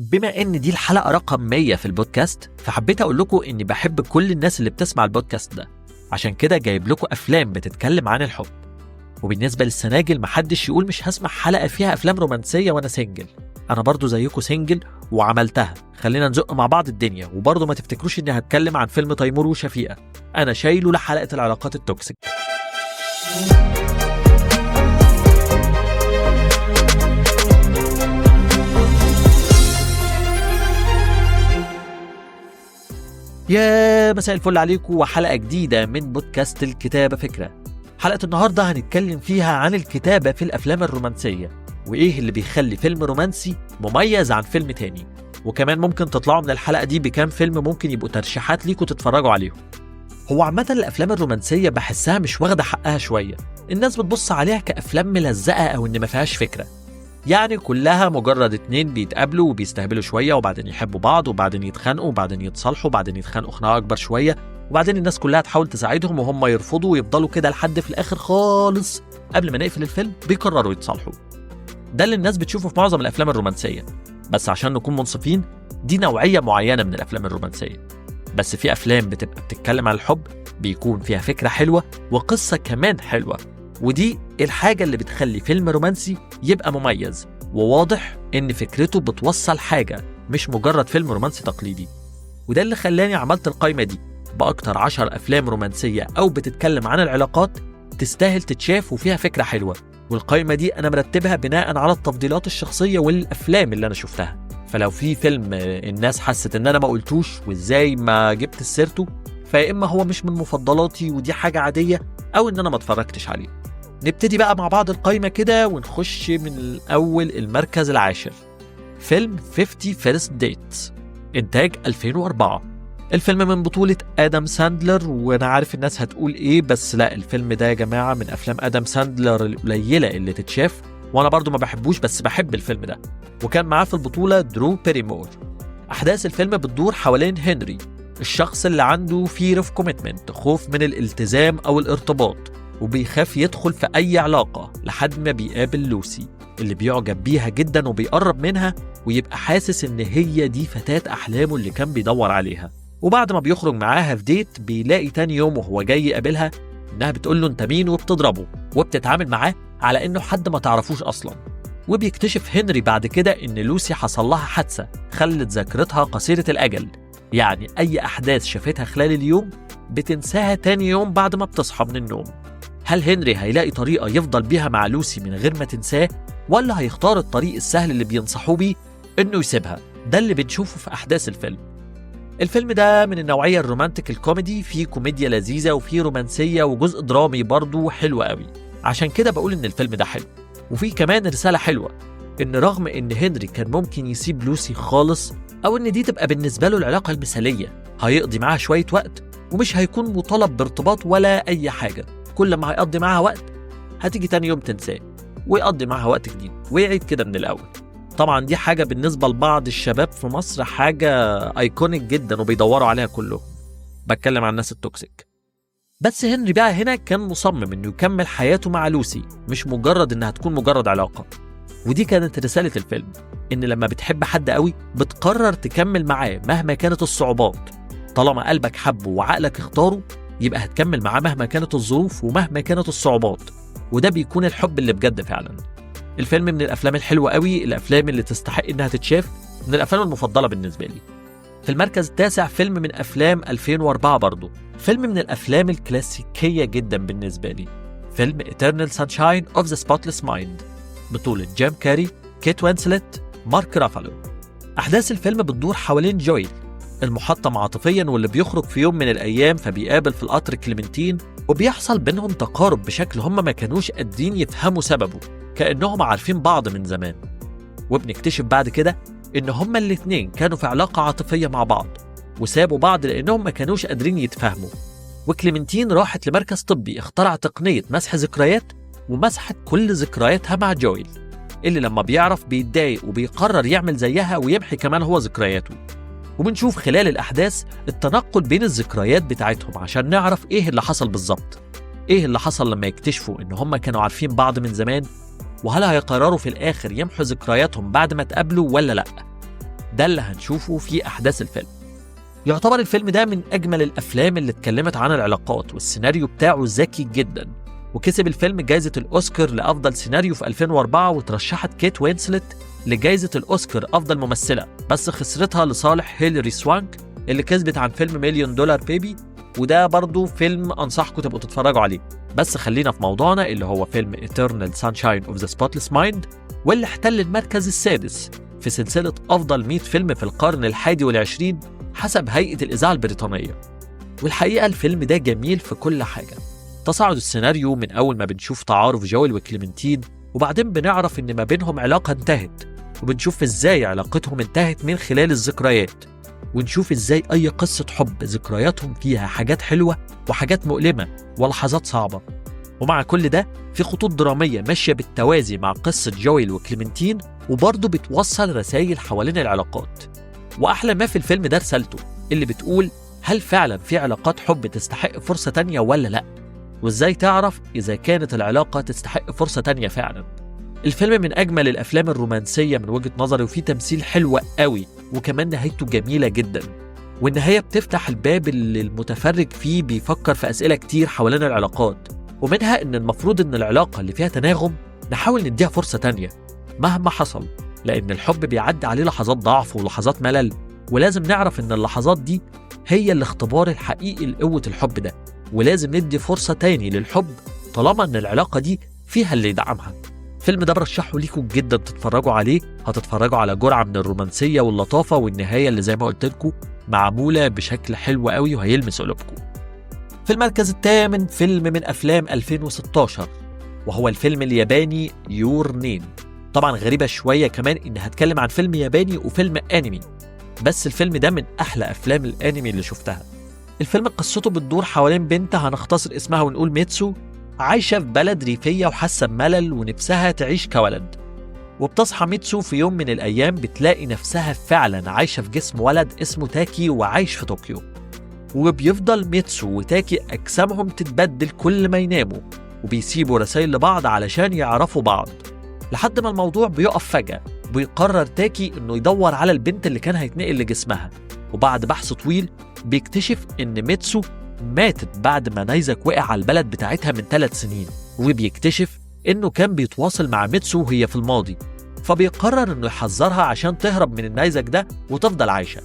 بما ان دي الحلقة رقم 100 في البودكاست، فحبيت اقول لكم اني بحب كل الناس اللي بتسمع البودكاست ده، عشان كده جايب لكم افلام بتتكلم عن الحب. وبالنسبة لل single محدش يقول مش هسمع حلقة فيها افلام رومانسية وانا single، انا برضو زيكم single وعملتها. خلينا نزق مع بعض الدنيا. وبرضو ما تفتكروش اني هتكلم عن فيلم تيمور وشفيقة، انا شايله لحلقة العلاقات ال toxic. يا مساء الفل عليكم، وحلقة جديدة من بودكاست الكتابة فكرة. حلقة النهاردة هنتكلم فيها عن الكتابة في الأفلام الرومانسية، وإيه اللي بيخلي فيلم رومانسي مميز عن فيلم تاني. وكمان ممكن تطلعوا من الحلقة دي بكام فيلم ممكن يبقوا ترشيحات ليكوا تتفرجوا عليهم. هو عامة الأفلام الرومانسية بحسها مش واخدة حقها شوية، الناس بتبص عليها كأفلام ملزقة أو إن ما فيهاش فكرة، يعني كلها مجرد اتنين بيتقابلوا وبيستهبلوا شوية وبعدين يحبوا بعض وبعدين يتخانقوا وبعدين يتصالحوا وبعدين يتخانقوا خناقة أكبر شوية، وبعدين الناس كلها تحاول تساعدهم وهم يرفضوا ويفضلوا كده لحد في الآخر خالص قبل ما نقفل الفيلم بيقرروا يتصالحوا. ده اللي الناس بتشوفه في معظم الأفلام الرومانسية، بس عشان نكون منصفين دي نوعية معينة من الأفلام الرومانسية. بس في أفلام بتبقى بتتكلم عن الحب بيكون فيها فكرة حلوة وقصة كمان حلوة، ودي الحاجة اللي بتخلي فيلم رومانسي يبقى مميز وواضح إن فكرته بتوصل حاجة، مش مجرد فيلم رومانسي تقليدي. وده اللي خلاني عملت القائمة دي بأكتر 10 أفلام رومانسية أو بتتكلم عن العلاقات تستاهل تتشاف وفيها فكرة حلوة. والقائمة دي أنا مرتبها بناء على التفضيلات الشخصية والأفلام اللي أنا شفتها، فلو في فيلم الناس حست إن أنا ما قلتوش وإزاي ما جبت سيرته، فيا إما هو مش من مفضلاتي ودي حاجة عادية، أو إن أنا ما اتفرجتش عليه. نبتدي بقى مع بعض القائمة كده ونخش من الأول المركز العاشر، فيلم 50 First Dates إنتاج 2004. الفيلم من بطولة آدم ساندلر، وأنا عارف الناس هتقول إيه، بس لا، الفيلم ده يا جماعة من أفلام آدم ساندلر القليلة اللي تتشاف، وأنا برضو ما بحبوش بس بحب الفيلم ده. وكان معاه في البطولة درو بيريمور. أحداث الفيلم بتدور حوالين هنري، الشخص اللي عنده fear of commitment، خوف من الالتزام أو الارتباط، وبيخاف يدخل في أي علاقة لحد ما بيقابل لوسي اللي بيعجب بيها جدا وبيقرب منها ويبقى حاسس إن هي دي فتاة أحلامه اللي كان بيدور عليها. وبعد ما بيخرج معاها في ديت بيلاقي تاني يوم وهو جاي يقابلها إنها بتقول له أنت مين، وبتضربه وبتتعامل معاه على إنه حد ما تعرفوش أصلا. وبيكتشف هنري بعد كده إن لوسي حصل لها حادثة خلت ذاكرتها قصيرة الأجل، يعني أي أحداث شافتها خلال اليوم بتنساها تاني يوم بعد ما بتصحى من النوم. هل هنري هيلاقي طريقة يفضل بيها مع لوسي من غير ما تنساه، ولا هيختار الطريق السهل اللي بينصحوه بيه إنه يسيبها؟ ده اللي بنشوفه في أحداث الفيلم. الفيلم ده من النوعية ال romantic الكوميدي، فيه كوميديا لذيذة وفيه رومانسية وجزء درامي برضو حلو قوي، عشان كده بقول إن الفيلم ده حلو. وفيه كمان رسالة حلوة، إن رغم إن هنري كان ممكن يسيب لوسي خالص أو إن دي تبقى بالنسبة له العلاقة المثالية، هيقضي معاها شوية وقت ومش هيكون مطالب بارتباط ولا أي حاجة، كل ما هيقضي معاها وقت هتيجي تاني يوم تنساه ويقضي معاها وقت جديد ويعيد كده من الأول. طبعا دي حاجة بالنسبة لبعض الشباب في مصر حاجة iconic جدا وبيدوروا عليها كلهم، بتكلم عن الناس ال toxic. بس هنري بقى هنا كان مصمم انه يكمل حياته مع لوسي، مش مجرد انها تكون مجرد علاقة. ودي كانت رسالة الفيلم، ان لما بتحب حد قوي بتقرر تكمل معاه مهما كانت الصعوبات، طالما قلبك حبه وعقلك اختاره يبقى هتكمل معاه مهما كانت الظروف ومهما كانت الصعوبات، وده بيكون الحب اللي بجد فعلا. الفيلم من الأفلام الحلوة قوي، الأفلام اللي تستحق إنها تتشاف، من الأفلام المفضلة بالنسبة لي. في المركز التاسع فيلم من أفلام 2004 برضو، فيلم من الأفلام الكلاسيكية جدا بالنسبة لي، فيلم Eternal Sunshine of the Spotless Mind، بطولة جيم كاري، كيت وينسلت، مارك رافالو. أحداث الفيلم بتدور حوالين جويل المحطم عاطفيا واللي بيخرج في يوم من الأيام، فبيقابل في القطر كليمنتين وبيحصل بينهم تقارب بشكل هم ما كانوش قادرين يفهموا سببه، كأنهم عارفين بعض من زمان. وبنكتشف بعد كده إن هما الاتنين كانوا في علاقة عاطفية مع بعض وسابوا بعض لأنهم ما كانوش قادرين يتفاهموا. وكليمنتين راحت لمركز طبي اخترع تقنية مسح ذكريات ومسحت كل ذكرياتها مع جويل، اللي لما بيعرف بيتضايق وبيقرر يعمل زيها ويمحي كمان هو ذكرياته. وبنشوف خلال الأحداث التنقل بين الذكريات بتاعتهم عشان نعرف إيه اللي حصل بالظبط، إيه اللي حصل لما يكتشفوا إن هم كانوا عارفين بعض من زمان، وهل هيقرروا في الآخر يمحوا ذكرياتهم بعد ما تقابلوا ولا لأ. ده اللي هنشوفه في أحداث الفيلم. يعتبر الفيلم ده من أجمل الأفلام اللي اتكلمت عن العلاقات، والسيناريو بتاعه ذكي جدا، وكسب الفيلم جايزة الأوسكار لأفضل سيناريو في 2004، وترشحت كيت وينسلت لجايزة الأوسكار أفضل ممثلة، بس خسرتها لصالح هيلاري سوانك اللي كسبت عن فيلم Million Dollar Baby، وده برضو فيلم أنصحكم تبقوا تتفرجوا عليه. بس خلينا في موضوعنا اللي هو فيلم Eternal Sunshine of the Spotless Mind، واللي احتل المركز السادس في سلسلة أفضل 100 فيلم في القرن 21 حسب هيئة الإذاعة البريطانية. والحقيقة الفيلم ده جميل في كل حاجة. تصاعد السيناريو من أول ما بنشوف تعارف جويل وكليمنتين، وبعدين بنعرف إن ما بينهم علاقة انتهت، وبنشوف إزاي علاقتهم انتهت من خلال الذكريات، ونشوف إزاي أي قصة حب ذكرياتهم فيها حاجات حلوة وحاجات مؤلمة ولحظات صعبة. ومع كل ده في خطوط درامية ماشية بالتوازي مع قصة جويل وكليمنتين، وبرضه بتوصل رسائل حوالين العلاقات. وأحلى ما في الفيلم ده رسالته اللي بتقول هل فعلا في علاقات حب تستحق فرصة تانية ولا لأ، وإزاي تعرف إذا كانت العلاقة تستحق فرصة تانية فعلا. الفيلم من أجمل الأفلام الرومانسية من وجهة نظري، وفيه تمثيل حلو قوي، وكمان نهايته جميلة جدا. والنهاية بتفتح الباب اللي المتفرج فيه بيفكر في أسئلة كتير حوالين العلاقات، ومنها إن المفروض إن العلاقة اللي فيها تناغم نحاول نديها فرصة تانية مهما حصل، لأن الحب بيعدي عليه لحظات ضعف ولحظات ملل، ولازم نعرف إن اللحظات دي هي الاختبار الحقيقي لقوة الحب ده، ولازم ندي فرصة تاني للحب طالما إن العلاقة دي فيها اللي يدعمها. الفيلم ده برشحه ليكم جدا تتفرجوا عليه، هتتفرجوا على جرعة من الرومانسية واللطافة، والنهاية اللي زي ما قلت لكم معمولة بشكل حلو قوي وهيلمس قلوبكم. في المركز الثامن فيلم من أفلام 2016، وهو الفيلم الياباني Your Name. طبعا غريبة شوية كمان إن هتكلم عن فيلم ياباني وفيلم أنمي، بس الفيلم ده من أحلى أفلام الأنمي اللي شفتها. الفيلم قصته بتدور حوالين بنت هنختصر اسمها ونقول ميتسو، عايشة في بلد ريفية وحاسة بملل ونفسها تعيش كولد. وبتصحى ميتسو في يوم من الأيام بتلاقي نفسها فعلا عايشة في جسم ولد اسمه تاكي وعايش في طوكيو. وبيفضل ميتسو وتاكي أجسامهم تتبدل كل ما يناموا، وبيسيبوا رسائل لبعض علشان يعرفوا بعض، لحد ما الموضوع بيقف فجأة. بيقرر تاكي إنه يدور على البنت اللي كان هيتنقل لجسمها، وبعد بحث طويل بيكتشف إن ميتسو ماتت بعد ما نيزك وقع على البلد بتاعتها من 3 سنين، وبيكتشف إنه كان بيتواصل مع ميتسو وهي في الماضي، فبيقرر إنه يحذرها عشان تهرب من النيزك ده وتفضل عايشة.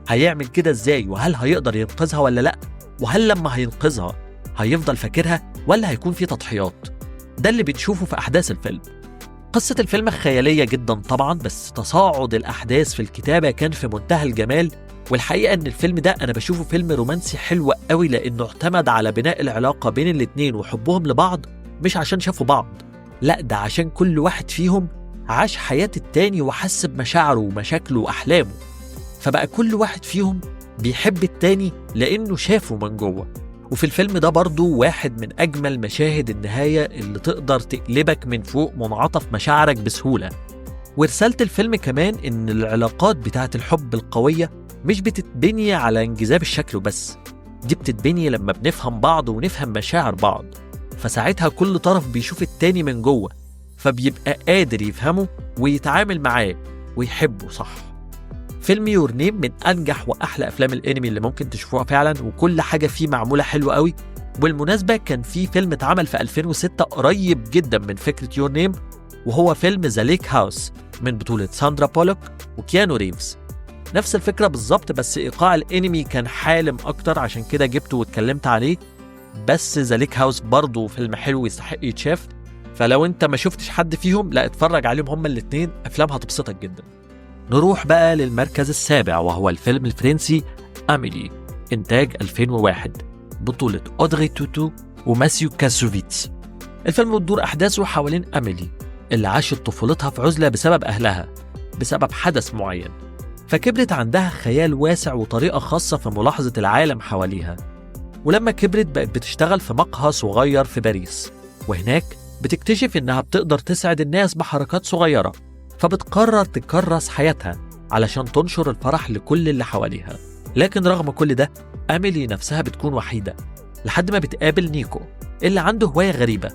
هيعمل كده إزاي؟ وهل هيقدر ينقذها ولا لأ؟ وهل لما هينقذها هيفضل فاكرها ولا هيكون في تضحيات؟ ده اللي بنشوفه في أحداث الفيلم. قصة الفيلم خيالية جدا طبعا، بس تصاعد الأحداث في الكتابة كان في منتهى الجمال. والحقيقة أن الفيلم ده أنا بشوفه فيلم رومانسي حلو قوي، لأنه اعتمد على بناء العلاقة بين الاتنين وحبهم لبعض، مش عشان شافوا بعض، لا ده عشان كل واحد فيهم عاش حياة التاني وحس بمشاعره ومشاكله وأحلامه، فبقى كل واحد فيهم بيحب التاني لأنه شافه من جوه. وفي الفيلم ده برضو واحد من أجمل مشاهد النهاية اللي تقدر تقلبك من فوق منعطف مشاعرك بسهولة. ورسالة الفيلم كمان إن العلاقات بتاعة الحب القوية مش بتتبني على انجذاب الشكل وبس، دي بتتبني لما بنفهم بعض ونفهم مشاعر بعض، فساعتها كل طرف بيشوف التاني من جوه، فبيبقى قادر يفهمه ويتعامل معاه ويحبه صح. فيلم Your Name من أنجح وأحلى أفلام الأنمي اللي ممكن تشوفوها فعلا، وكل حاجة فيه معمولة حلوة قوي. والمناسبة كان في فيلم اتعمل في 2006 قريب جدا من فكرة Your Name، وهو فيلم The Lake House من بطولة ساندرا بولوك وكيانو ريفز. نفس الفكرة بالظبط، بس إيقاع الأنمي كان حالم أكتر، عشان كده جبته واتكلمت عليه. بس The Lake House برضه فيلم حلو يستحق يتشاف، فلو أنت ما شفتش حد فيهم لا اتفرج عليهم هما الاتنين، أفلام هتبسطك جدا. نروح بقى للمركز السابع، وهو الفيلم الفرنسي أميلي، إنتاج 2001، بطولة أودري توتو وماسيو كاسوفيتس. الفيلم بتدور أحداثه حوالين أميلي اللي عاشت طفولتها في عزلة بسبب أهلها، بسبب حدث معين، فكبرت عندها خيال واسع وطريقة خاصة في ملاحظة العالم حواليها. ولما كبرت بقت بتشتغل في مقهى صغير في باريس، وهناك بتكتشف إنها بتقدر تسعد الناس بحركات صغيرة، فبتقرر تكرس حياتها علشان تنشر الفرح لكل اللي حواليها. لكن رغم كل ده أميلي نفسها بتكون وحيدة، لحد ما بتقابل نيكو اللي عنده هواية غريبة،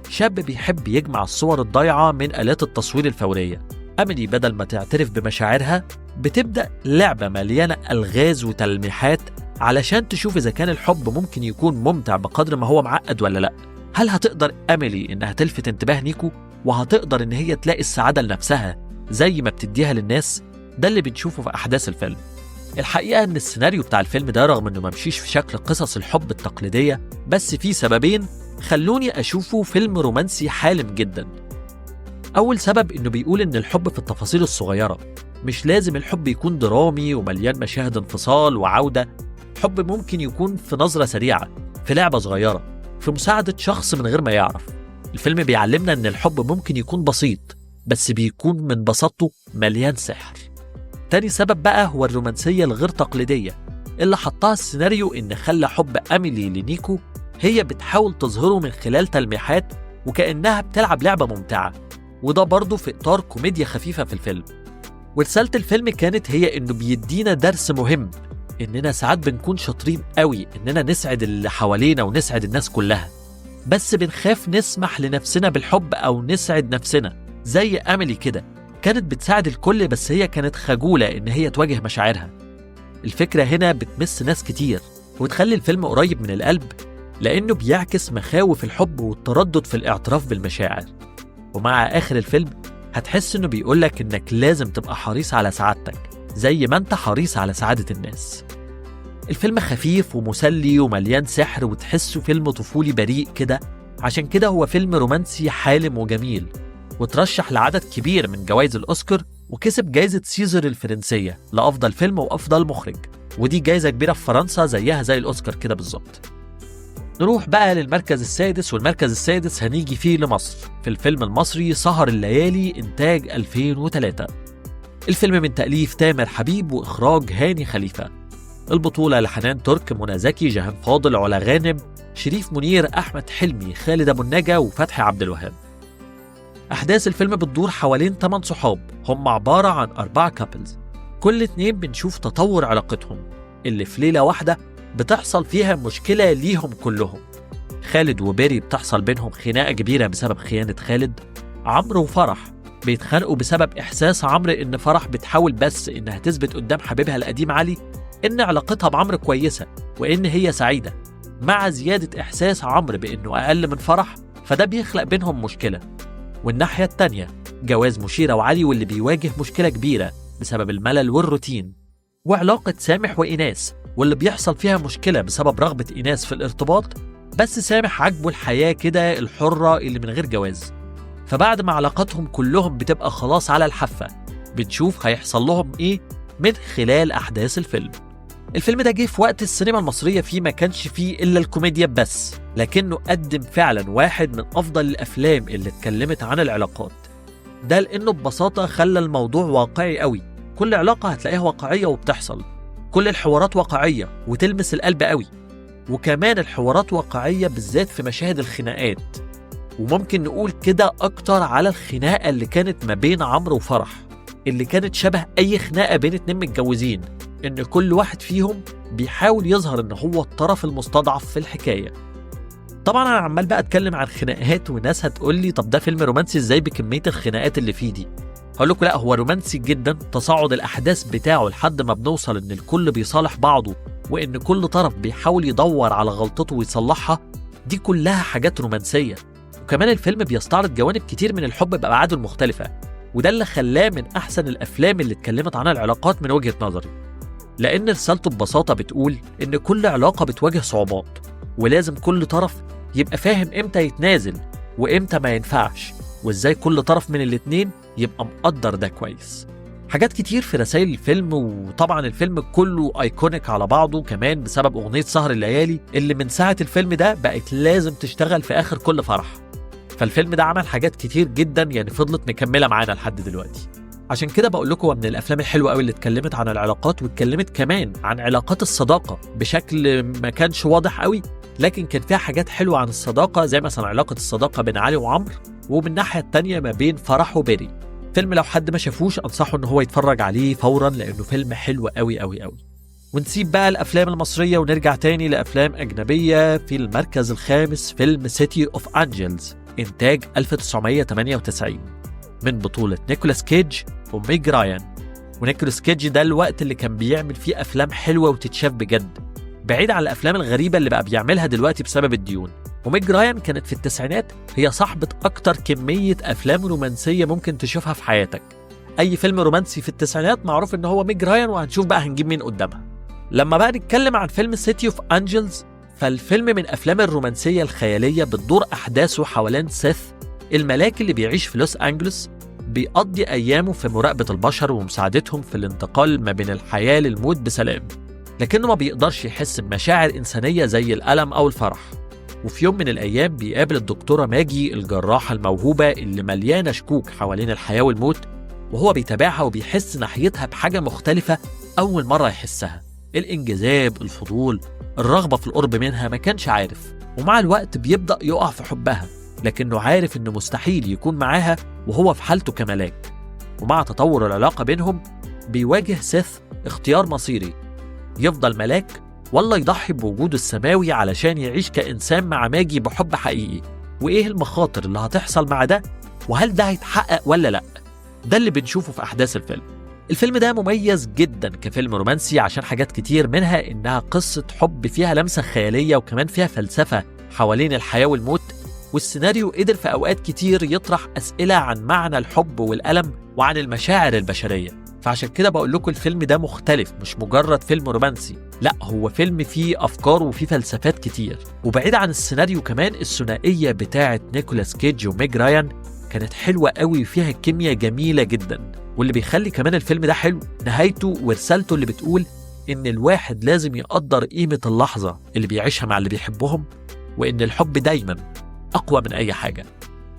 شاب بيحب يجمع الصور الضايعة من آلات التصوير الفورية. أميلي بدل ما تعترف بمشاعرها بتبدأ لعبة مليانة ألغاز وتلميحات علشان تشوف إذا كان الحب ممكن يكون ممتع بقدر ما هو معقد ولا لأ. هل هتقدر أميلي إنها تلفت انتباه نيكو، وهتقدر إن هي تلاقي السعادة لنفسها زي ما بتديها للناس؟ ده اللي بنشوفه في أحداث الفيلم. الحقيقة إن السيناريو بتاع الفيلم ده رغم إنه ممشيش في شكل قصص الحب التقليدية، بس فيه سببين خلوني أشوفه فيلم رومانسي حالم جدا. أول سبب إنه بيقول إن الحب في التفاصيل الصغيرة، مش لازم الحب يكون درامي ومليان مشاهد انفصال وعودة. الحب ممكن يكون في نظرة سريعة، في لعبة صغيرة، في مساعدة شخص من غير ما يعرف. الفيلم بيعلمنا إن الحب ممكن يكون بسيط، بس بيكون من بساطته مليان سحر. تاني سبب بقى هو الرومانسية الغير تقليدية اللي حطها السيناريو، إن خلى حب أميلي لنيكو هي بتحاول تظهره من خلال تلميحات وكأنها بتلعب لعبة ممتعة، وده برضه في إطار كوميديا خفيفة في الفيلم. ورسالة الفيلم كانت هي إنه بيدينا درس مهم، إننا ساعات بنكون شاطرين قوي إننا نسعد اللي حوالينا ونسعد الناس كلها، بس بنخاف نسمح لنفسنا بالحب أو نسعد نفسنا. زي أميلي كده كانت بتساعد الكل، بس هي كانت خجولة إن هي تواجه مشاعرها. الفكرة هنا بتمس ناس كتير وتخلي الفيلم قريب من القلب، لأنه بيعكس مخاوف الحب والتردد في الاعتراف بالمشاعر. ومع آخر الفيلم هتحس إنه بيقولك إنك لازم تبقى حريص على سعادتك زي ما أنت حريص على سعادة الناس. الفيلم خفيف ومسلي ومليان سحر، وتحسه فيلم طفولي بريء كده، عشان كده هو فيلم رومانسي حالم وجميل، وترشح لعدد كبير من جوائز الأوسكار، وكسب جائزة سيزر الفرنسية لأفضل فيلم وأفضل مخرج، ودي جائزة كبيرة في فرنسا زيها زي الأوسكار كده بالظبط. نروح بقى للمركز السادس، والمركز السادس هنيجي فيه لمصر في الفيلم المصري سهر الليالي إنتاج 2003. الفيلم من تأليف تامر حبيب وإخراج هاني خليفة. البطولة لحنان ترك، منى زكي، جهان فاضل، علا غانم، شريف منير، أحمد حلمي، خالد أبو النجا، وفتحي عبد الوهاب. أحداث الفيلم بتدور حوالين 8 صحاب، هم عبارة عن 4 couples، كل 2 بنشوف تطور علاقتهم اللي في ليلة واحدة بتحصل فيها مشكلة ليهم كلهم. خالد وبيري بتحصل بينهم خناقة كبيرة بسبب خيانة خالد. عمرو وفرح بيتخانقوا بسبب إحساس عمرو إن فرح بتحاول بس إنها تثبت قدام حبيبها القديم علي إن علاقتها بعمرو كويسة وإن هي سعيدة، مع زيادة إحساس عمرو بإنه أقل من فرح، فده بيخلق بينهم مشكلة. والناحية التانية جواز مشيرة وعلي واللي بيواجه مشكلة كبيرة بسبب الملل والروتين، وعلاقة سامح وإيناس واللي بيحصل فيها مشكلة بسبب رغبة إيناس في الارتباط، بس سامح عجبه الحياة كده الحرة اللي من غير جواز. فبعد ما علاقتهم كلهم بتبقى خلاص على الحافة، بنشوف هيحصل لهم إيه من خلال أحداث الفيلم. الفيلم ده جه في وقت السينما المصرية فيه ما كانش فيه إلا الكوميديا بس، لكنه قدم فعلا واحد من أفضل الأفلام اللي اتكلمت عن العلاقات. ده لأنه ببساطة خلى الموضوع واقعي قوي، كل علاقة هتلاقيها واقعية وبتحصل، كل الحوارات واقعية وتلمس القلب قوي، وكمان الحوارات واقعية بالذات في مشاهد الخناقات. وممكن نقول كده أكتر على الخناقة اللي كانت ما بين عمرو وفرح، اللي كانت شبه أي خناقة بين 2 متجوزين، إن كل واحد فيهم بيحاول يظهر إن هو الطرف المستضعف في الحكاية. طبعا أنا عمال بقى أتكلم عن خناقات، وناس هتقولي طب ده فيلم رومانسي إزاي بكمية الخناقات اللي فيه دي؟ هقول لكم لا، هو رومانسي جدا. تصاعد الأحداث بتاعه لحد ما بنوصل إن الكل بيصالح بعضه، وإن كل طرف بيحاول يدور على غلطته ويصلحها، دي كلها حاجات رومانسية. وكمان الفيلم بيستعرض جوانب كتير من الحب بأبعاده المختلفة، وده اللي خلاه من أحسن الأفلام اللي اتكلمت عن العلاقات من وجهة نظري، لأن رسالته ببساطة بتقول إن كل علاقة بتواجه صعوبات، ولازم كل طرف يبقى فاهم إمتى يتنازل وإمتى ما ينفعش، وإزاي كل طرف من الاتنين يبقى مقدر ده كويس. حاجات كتير في رسائل الفيلم، وطبعا الفيلم كله iconic على بعضه كمان بسبب أغنية سهر الليالي اللي من ساعة الفيلم ده بقت لازم تشتغل في آخر كل فرح. فالفيلم ده عمل حاجات كتير جدا يعني فضلت مكملة معانا لحد دلوقتي. عشان كده بقول لكم هو من الأفلام الحلوة قوي اللي اتكلمت عن العلاقات، واتكلمت كمان عن علاقات الصداقة بشكل ما كانش واضح قوي، لكن كان فيها حاجات حلوة عن الصداقة، زي مثلا علاقة الصداقة بين علي وعمرو، ومن الناحية التانية ما بين فرح وبيري. فيلم لو حد ما شافوش أنصحه إن هو يتفرج عليه فورا، لأنه فيلم حلو قوي قوي قوي. ونسيب بقى الأفلام المصرية ونرجع تاني لأفلام أجنبية. في المركز الخامس فيلم City of Angels إنتاج 1998 من بطولة نيكولاس كيج وميج رايان. ونيكولاس كيدج ده الوقت اللي كان بيعمل فيه أفلام حلوة وتتشاف بجد، بعيد عن الأفلام الغريبة اللي بقى بيعملها دلوقتي بسبب الديون. وميج رايان كانت في التسعينات هي صاحبة أكتر كمية أفلام رومانسية ممكن تشوفها في حياتك. أي فيلم رومانسي في التسعينات معروف إن هو ميج رايان، وهنشوف بقى هنجيب مين قدامها. لما بقى نتكلم عن فيلم City of Angels، فالفيلم من أفلام الرومانسية الخيالية بتدور أحداثه حوالين سيث، الملاك اللي بيعيش في لوس أنجلوس، بيقضي أيامه في مراقبة البشر ومساعدتهم في الانتقال ما بين الحياة للموت بسلام، لكنه ما بيقدرش يحس بمشاعر إنسانية زي الألم أو الفرح. وفي يوم من الأيام بيقابل الدكتورة ماجي الجراحة الموهوبة اللي مليانة شكوك حوالين الحياة والموت، وهو بيتابعها وبيحس ناحيتها بحاجة مختلفة أول مرة يحسها، الانجذاب، الفضول، الرغبة في القرب منها، ما كانش عارف. ومع الوقت بيبدأ يقع في حبها، لكنه عارف إنه مستحيل يكون معاها وهو في حالته كملاك. ومع تطور العلاقة بينهم بيواجه سيث اختيار مصيري، يفضل ملاك ولا يضحي بوجوده السماوي علشان يعيش كإنسان مع ماجي بحب حقيقي، وإيه المخاطر اللي هتحصل مع ده، وهل ده هيتحقق ولا لأ. ده اللي بنشوفه في أحداث الفيلم. الفيلم ده مميز جدا كفيلم رومانسي عشان حاجات كتير، منها إنها قصة حب فيها لمسة خيالية وكمان فيها فلسفة حوالين الحياة والموت، والسيناريو قدر في أوقات كتير يطرح أسئلة عن معنى الحب والألم وعن المشاعر البشرية. فعشان كده بقول لكم الفيلم ده مختلف، مش مجرد فيلم رومانسي، لا هو فيلم فيه أفكار وفيه فلسفات كتير. وبعيد عن السيناريو كمان الثنائية بتاعة نيكولاس كيدج وميج رايان كانت حلوة قوي وفيها كيمياء جميلة جدا. واللي بيخلي كمان الفيلم ده حلو نهايته ورسالته اللي بتقول إن الواحد لازم يقدر قيمة اللحظة اللي بيعيشها مع اللي بيحبهم، وإن الحب دايما أقوى من أي حاجة.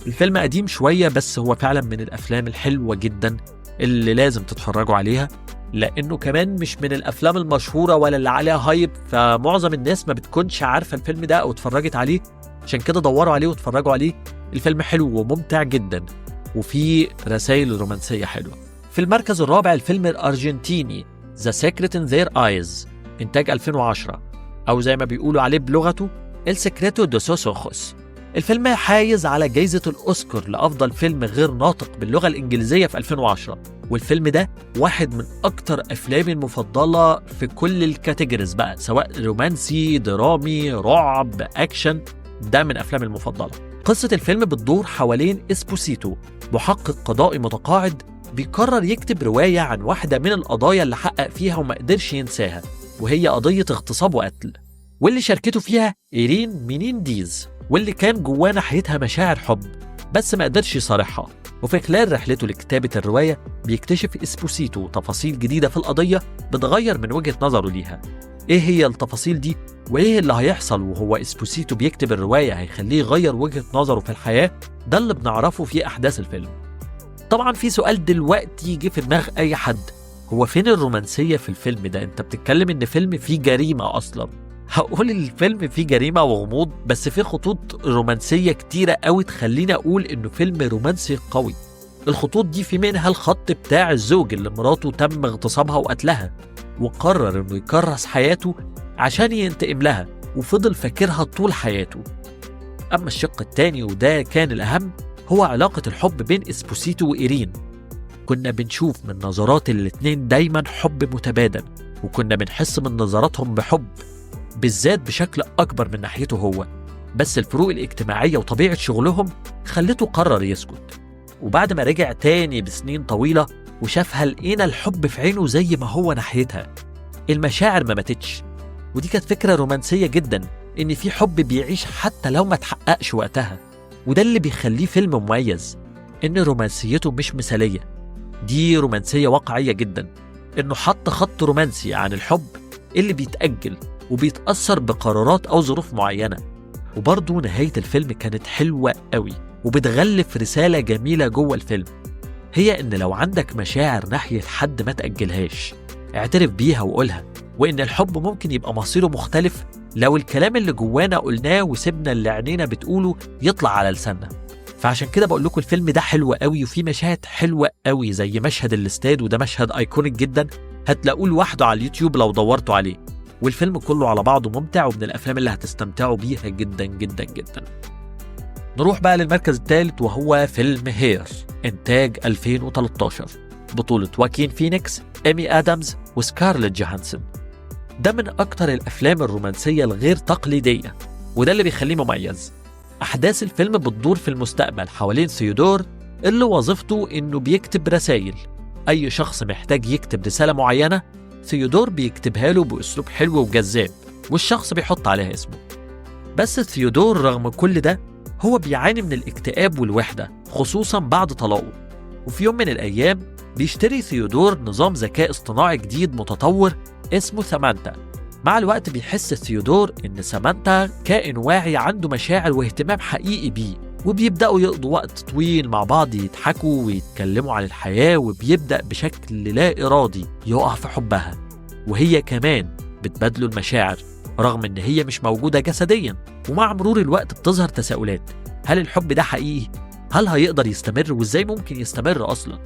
الفيلم قديم شوية بس هو فعلا من الأفلام الحلوة جدا اللي لازم تتفرجوا عليها، لأنه كمان مش من الأفلام المشهورة ولا اللي عليها hype، فمعظم الناس ما بتكونش عارفة الفيلم ده أو اتفرجت عليه، عشان كده دوروا عليه واتفرجوا عليه. الفيلم حلو وممتع جدا وفيه رسائل رومانسية حلوة. في المركز الرابع الفيلم الأرجنتيني The Secret in Their Eyes، إنتاج 2010، أو زي ما بيقولوا عليه بلغته El Secreto de Sus Ojos. الفيلم حايز على جايزة الأوسكار لأفضل فيلم غير ناطق باللغة الإنجليزية في 2010، والفيلم ده واحد من أكتر أفلامي المفضلة في كل ال categories بقى، سواء رومانسي، درامي، رعب، أكشن، ده من أفلامي المفضلة. قصة الفيلم بتدور حوالين إسبوسيتو، محقق قضائي متقاعد بيقرر يكتب رواية عن واحدة من القضايا اللي حقق فيها وما قدرش ينساها، وهي قضية اغتصاب وقتل، واللي شاركته فيها إيرين مينينديز، واللي كان جواه ناحيتها مشاعر حب بس ما قدرش يصارحها. وفي خلال رحلته لكتابة الرواية بيكتشف إسبوسيتو تفاصيل جديدة في القضية بتغير من وجهة نظره ليها. إيه هي التفاصيل دي؟ وإيه اللي هيحصل وهو إسبوسيتو بيكتب الرواية هيخليه يغير وجهة نظره في الحياة؟ ده اللي بنعرفه في أحداث الفيلم. طبعا في سؤال دلوقتي جه في دماغ أي حد، هو فين الرومانسية في الفيلم ده؟ أنت بتتكلم إن فيلم فيه جريمة أصلا. هقول الفيلم فيه جريمة وغموض، بس فيه خطوط رومانسية كتيرة قوي تخليني أقول إنه فيلم رومانسي قوي. الخطوط دي في منها الخط بتاع الزوج اللي مراته تم اغتصابها وقتلها، وقرر إنه يكرس حياته عشان ينتقم لها، وفضل فاكرها طول حياته. أما الشق التاني وده كان الأهم، هو علاقة الحب بين إسبوسيتو وإيرين. كنا بنشوف من نظرات الاتنين دايما حب متبادل، وكنا بنحس من نظراتهم بحب بالذات بشكل أكبر من ناحيته هو، بس الفروق الاجتماعية وطبيعة شغلهم خلته قرر يسكت. وبعد ما رجع تاني بسنين طويلة وشافها لقينا الحب في عينه زي ما هو ناحيتها، المشاعر ما ماتتش. ودي كانت فكرة رومانسية جدا، إن في حب بيعيش حتى لو ما تحققش وقتها، وده اللي بيخليه فيلم مميز، إن رومانسيته مش مثالية، دي رومانسية واقعية جدا، إنه حط خط رومانسي عن الحب اللي بيتأجل وبيتأثر بقرارات أو ظروف معينة. وبرضه نهاية الفيلم كانت حلوة قوي وبتغلف رسالة جميلة جوه الفيلم، هي إن لو عندك مشاعر ناحية حد ما تأجلهاش، اعترف بيها وقولها، وإن الحب ممكن يبقى مصيره مختلف لو الكلام اللي جوانا قلناه وسيبنا اللي عينينا بتقوله يطلع على لساننا. فعشان كده بقول لكم الفيلم ده حلو قوي وفيه مشاهد حلوة قوي زي مشهد الاستاد، وده مشهد iconic جدا هتلاقوه لوحده على اليوتيوب لو دورتوا عليه. والفيلم كله على بعضه ممتع ومن الأفلام اللي هتستمتعوا بيها جدا جدا جدا. نروح بقى للمركز الثالث وهو فيلم Her، إنتاج 2013. بطولة واكين فينيكس، إيمي آدمز، وسكارليت جوهانسون. ده من أكتر الأفلام الرومانسية الغير تقليدية، وده اللي بيخليه مميز. أحداث الفيلم بتدور في المستقبل حوالين ثيودور اللي وظيفته إنه بيكتب رسائل. أي شخص محتاج يكتب رسالة معينة ثيودور بيكتبها له بأسلوب حلو وجذاب، والشخص بيحط عليها اسمه. بس ثيودور رغم كل ده هو بيعاني من الاكتئاب والوحدة، خصوصا بعد طلاقه. وفي يوم من الأيام بيشتري ثيودور نظام ذكاء اصطناعي جديد متطور اسمه سامانتا. مع الوقت بيحس ثيودور إن سامانتا كائن واعي عنده مشاعر واهتمام حقيقي بيه، وبيبدأوا يقضوا وقت طويل مع بعض، يضحكوا ويتكلموا عن الحياة، وبيبدأ بشكل لا إرادي يقع في حبها، وهي كمان بتبادله المشاعر رغم إن هي مش موجودة جسديا. ومع مرور الوقت بتظهر تساؤلات: هل الحب ده حقيقي؟ هل هيقدر يستمر؟ وإزاي ممكن يستمر أصلا؟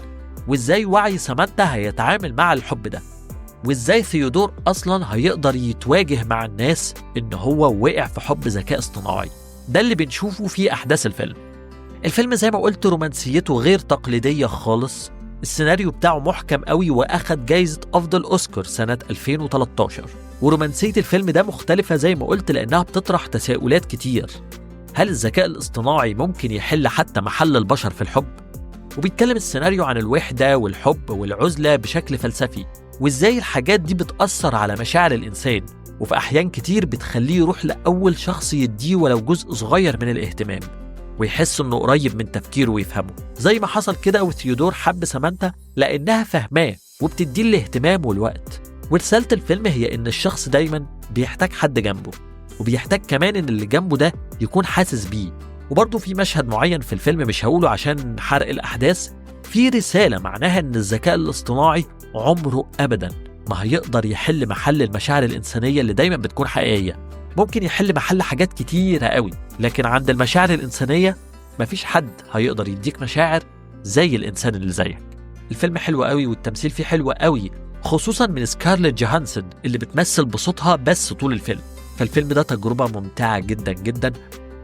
وإزاي وعي سامانتا هيتعامل مع الحب ده؟ وإزاي ثيودور أصلا هيقدر يتواجه مع الناس إن هو وقع في حب ذكاء اصطناعي؟ ده اللي بنشوفه في أحداث الفيلم. الفيلم زي ما قلت رومانسيته غير تقليدية خالص، السيناريو بتاعه محكم قوي وأخد جايزة أفضل أوسكار سنة 2013. ورومانسية الفيلم ده مختلفة زي ما قلت لأنها بتطرح تساؤلات كتير. هل الذكاء الاصطناعي ممكن يحل حتى محل البشر في الحب؟ وبيتكلم السيناريو عن الوحدة والحب والعزلة بشكل فلسفي، وإزاي الحاجات دي بتأثر على مشاعر الإنسان، وفي أحيان كتير بتخليه يروح لأول شخص يديه ولو جزء صغير من الاهتمام، ويحس إنه قريب من تفكيره ويفهمه، زي ما حصل كده وثيودور حب سامانتا لأنها فهماه وبتديه الاهتمام والوقت. ورسالة الفيلم هي إن الشخص دايما بيحتاج حد جنبه، وبيحتاج كمان إن اللي جنبه ده يكون حاسس بيه. وبرضه في مشهد معين في الفيلم مش هقوله عشان حرق الأحداث، في رسالة معناها إن الذكاء الاصطناعي عمره أبدا ما هيقدر يحل محل المشاعر الإنسانية اللي دايما بتكون حقيقية. ممكن يحل محل حاجات كتيرة قوي، لكن عند المشاعر الإنسانية مفيش حد هيقدر يديك مشاعر زي الإنسان اللي زيك. الفيلم حلو قوي والتمثيل فيه حلو قوي، خصوصا من سكارليت جوهانسون اللي بتمثل بصوتها بس طول الفيلم. فالفيلم ده تجربة ممتعة جدا جدا،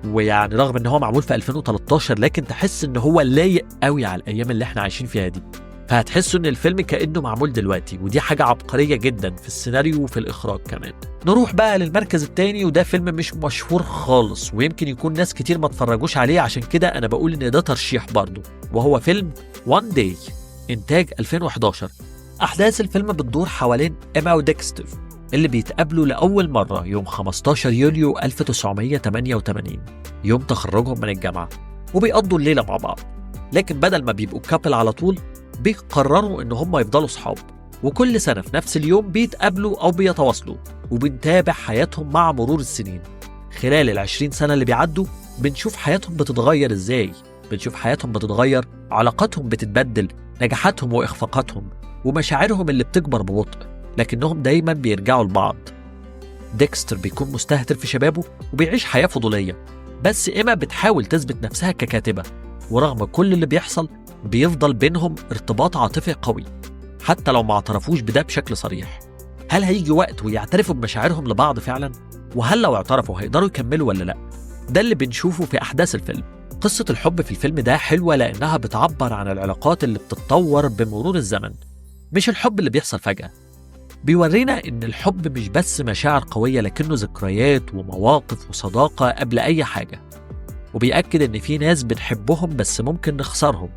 ويعني رغم ان هو معمول في 2013 لكن تحس ان هو لايق قوي على الايام اللي احنا عايشين فيها دي، فهتحسوا ان الفيلم كأنه معمول دلوقتي، ودي حاجة عبقرية جدا في السيناريو وفي الإخراج كمان. نروح بقى للمركز الثاني، وده فيلم مش مشهور خالص ويمكن يكون ناس كتير ما اتفرجوش عليه، عشان كده أنا بقول إن ده ترشيح برضه، وهو فيلم One Day إنتاج 2011. أحداث الفيلم بتدور حوالين إيما وديكستر اللي بيتقابلوا لأول مرة يوم 15 يوليو 1988 يوم تخرجهم من الجامعة، وبيقضوا الليلة مع بعض. لكن بدل ما بيبقوا couple على طول بيقرروا إن هم يفضلوا صحاب، وكل سنة في نفس اليوم بيتقابلوا أو بيتواصلوا، وبنتابع حياتهم مع مرور السنين. خلال 20 سنة اللي بيعدوا بنشوف حياتهم بتتغير إزاي، بنشوف حياتهم بتتغير، علاقاتهم بتتبدل، نجاحاتهم وإخفاقاتهم، ومشاعرهم اللي بتكبر ببطء، لكنهم دايما بيرجعوا لبعض. ديكستر بيكون مستهتر في شبابه وبيعيش حياة فضولية، بس إيما بتحاول تثبت نفسها ككاتبة، ورغم كل اللي بيحصل بيفضل بينهم ارتباط عاطفي قوي حتى لو ما اعترفوش بده بشكل صريح. هل هيجي وقت ويعترفوا بمشاعرهم لبعض فعلا؟ وهل لو اعترفوا هيقدروا يكملوا ولا لا؟ ده اللي بنشوفه في أحداث الفيلم. قصة الحب في الفيلم ده حلوة لأنها بتعبر عن العلاقات اللي بتتطور بمرور الزمن، مش الحب اللي بيحصل فجأة. بيورينا إن الحب مش بس مشاعر قوية، لكنه ذكريات ومواقف وصداقة قبل أي حاجة. وبيأكد إن في ناس بنحبهم بس ممكن نخسرهم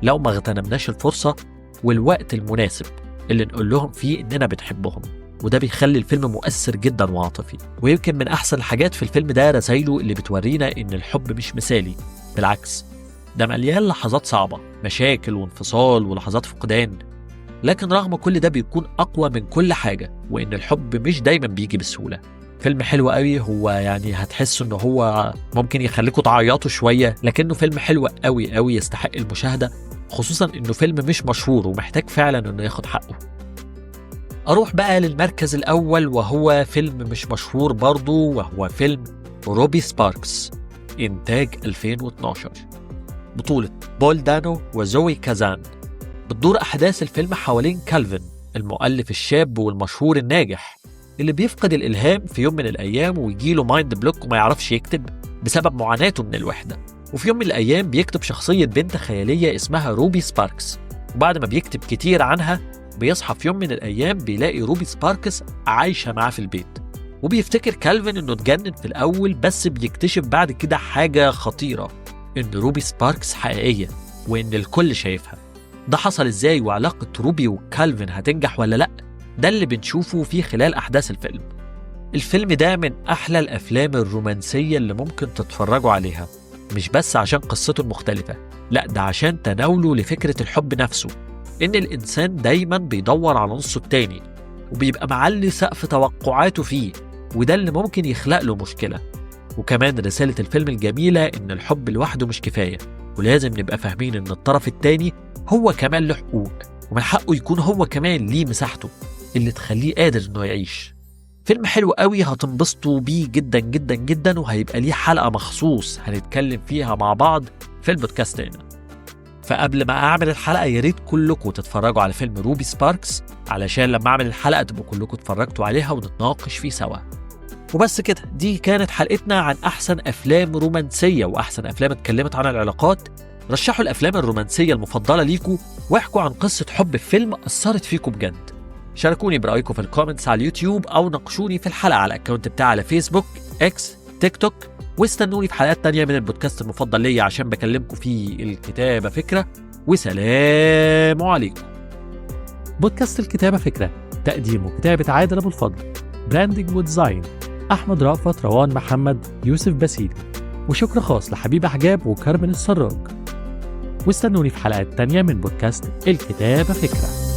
لو ما اغتنمناش الفرصة والوقت المناسب اللي نقول لهم فيه إننا بنحبهم، وده بيخلي الفيلم مؤثر جدا وعاطفي. ويمكن من أحسن الحاجات في الفيلم ده رسايله اللي بتورينا إن الحب مش مثالي، بالعكس ده مليان لحظات صعبة، مشاكل وانفصال ولحظات فقدان، لكن رغم كل ده بيكون أقوى من كل حاجة، وإن الحب مش دايما بيجي بسهولة. فيلم حلو قوي، هو يعني هتحسوا إن هو ممكن يخليكم تعيطوا شوية، لكنه فيلم حلو قوي قوي يستحق المشاهدة، خصوصا إنه فيلم مش مشهور ومحتاج فعلا إنه ياخد حقه. أروح بقى للمركز الأول، وهو فيلم مش مشهور برضو، وهو فيلم روبي سباركس إنتاج 2012، بطولة بول دانو وزوي كازان. بتدور أحداث الفيلم حوالين كالفين المؤلف الشاب والمشهور الناجح اللي بيفقد الإلهام في يوم من الأيام ويجيله mind block وما يعرفش يكتب بسبب معاناته من الوحدة. وفي يوم من الأيام بيكتب شخصية بنت خيالية اسمها روبي سباركس، وبعد ما بيكتب كتير عنها بيصحى في يوم من الأيام بيلاقي روبي سباركس عايشة معاه في البيت. وبيفتكر كالفين إنه اتجنن في الأول، بس بيكتشف بعد كده حاجة خطيرة، إن روبي سباركس حقيقية وإن الكل شايفها. ده حصل إزاي وعلاقة روبي وكالفين هتنجح ولا لأ؟ ده اللي بنشوفه في خلال أحداث الفيلم. الفيلم ده من أحلى الأفلام الرومانسية اللي ممكن تتفرجوا عليها، مش بس عشان قصته المختلفة، لأ ده عشان تناوله لفكرة الحب نفسه، إن الإنسان دايما بيدور على نصه التاني وبيبقى معلي سقف توقعاته فيه، وده اللي ممكن يخلق له مشكلة. وكمان رسالة الفيلم الجميلة إن الحب لوحده مش كفاية، ولازم نبقى فاهمين إن الطرف التاني هو كمان له حقوق، ومن حقه يكون هو كمان ليه مساحته اللي تخليه قادر إنه يعيش. فيلم حلو قوي هتنبسطوا بيه جدا جدا جدا، وهيبقى ليه حلقة مخصوص هنتكلم فيها مع بعض في البودكاست هنا. فقبل ما أعمل الحلقة يا ريت كلكم تتفرجوا على فيلم روبي سباركس، علشان لما أعمل الحلقة تبقوا كلكم اتفرجتوا عليها ونتناقش فيه سوا. وبس كده، دي كانت حلقتنا عن أحسن أفلام رومانسية وأحسن أفلام اتكلمت عن العلاقات. رشحوا الأفلام الرومانسية المفضلة ليكوا، واحكوا عن قصة حب في فيلم أثرت فيكوا بجد. شاركوني برأيكم في ال comments على اليوتيوب، أو ناقشوني في الحلقة على ال account بتاعي على فيسبوك، إكس، تيك توك، واستنوني في حلقات تانية من البودكاست المفضل ليا عشان بكلمكم فيه الكتابة فكرة. وسلام عليكم. بودكاست الكتابة فكرة، تقديم وكتابة عادل أبو الفضل، branding و design أحمد رأفت، روان محمد، يوسف باسيلي، وشكر خاص لحبيب حجاب وكارمن السراج. واستنوني في حلقات تانية من بودكاست الكتابة فكرة.